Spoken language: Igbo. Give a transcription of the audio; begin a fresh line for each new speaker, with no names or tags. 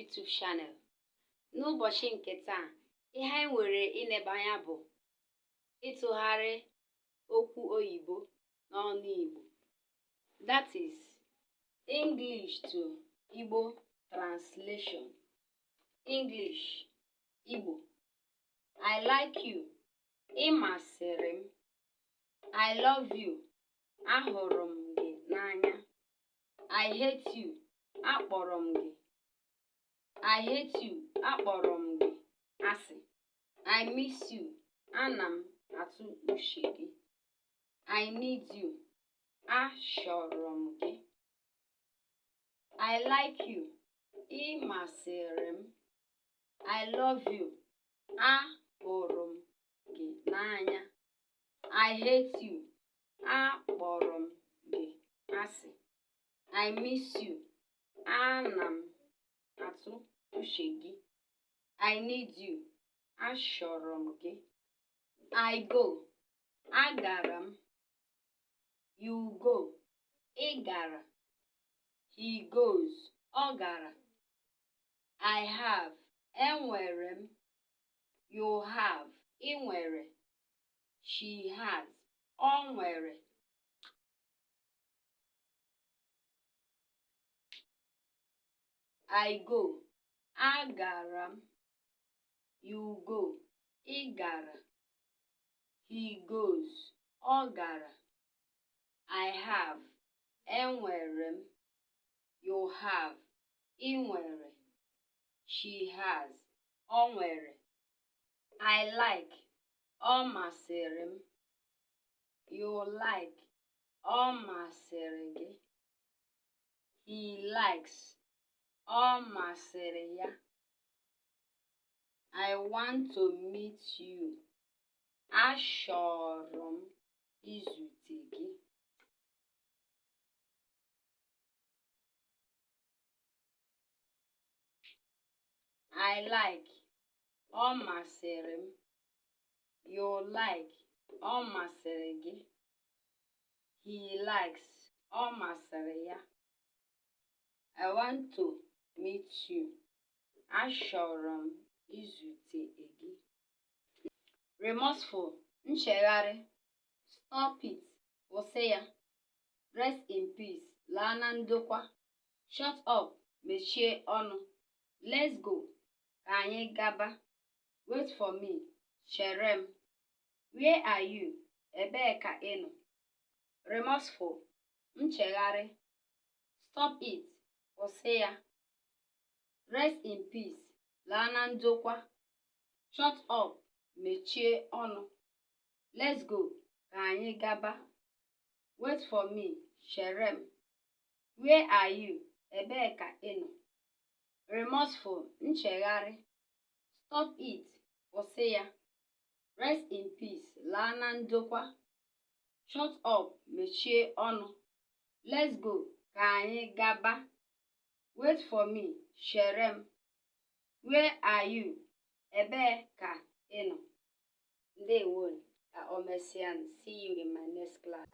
YouTube channel. N'ụbọchị nke taa, ihe anyị nwere ineba anya bụ ịtụgharị okwu oyibo n'ọnụ Igbo. That is English to Igbo translation. English, Igbo. I like you. Ị masịrị m. I love you. Ahụrụ m gị n'anya. I hate you. Akpọrọ m gị. I hate you. Akpọrọ m gị asị. I miss you. Ana m atụ uche gị. I need you. Achọrọ m gị. I like you. Ị masịrị m. I love you. Ahụrụ m gị n'anya. I hate you. Akpọrọ m gị asị. I miss you. Ana m atụ uche gị. I need you. Achọrọ m gị. I go. Agara m. You go. Ị gara. He goes. Ọ gara. I have. Enwere m. You have. Ị nwere. She has. Ọ nwere. I go. Agara m. You go. Ị gara. He goes. Ọ gara. I have. Enwere m. You have. Ị nwere. She has. Ọ nwere. I like. Ọ masịrị m. You like. Ọ masịrị gị. He likes. Ọ masịrị ya. I want to meet you. Achọrọ m izute gị. I like. Ọ masịrị m. You like. Ọ masịrị gị. He likes. Ọ masịrị ya. I want to meet you. Achọrọ m izute gị. Remorseful, nchegharị. Stop it, kwụsị ya. Rest in peace, laa na ndokwa. Shut up, mechie ọnụ. Let's go, ka anyị gaba. Wait for me, chere m. Where are you? Ebee ka ị nọ? Remorseful, nchegharị. Stop it, kwụsị ya. Rest in peace, laa na ndokwa. Shut up, mechie ọnụ. Let's go, ka anyị gaba. Wait for me, chere m. Where are you? Ebee ka ị nọ? Remorseful, nchegharị. Stop it, kwụsị ya. Rest in peace, laa na ndokwa. Shut up, mechie ọnụ. Let's go, ka anyị gaba. Wait for me, chere m. Where are you? Ebee ka ị nọ? Ndewonu, ka o mesịa. See you in my next class.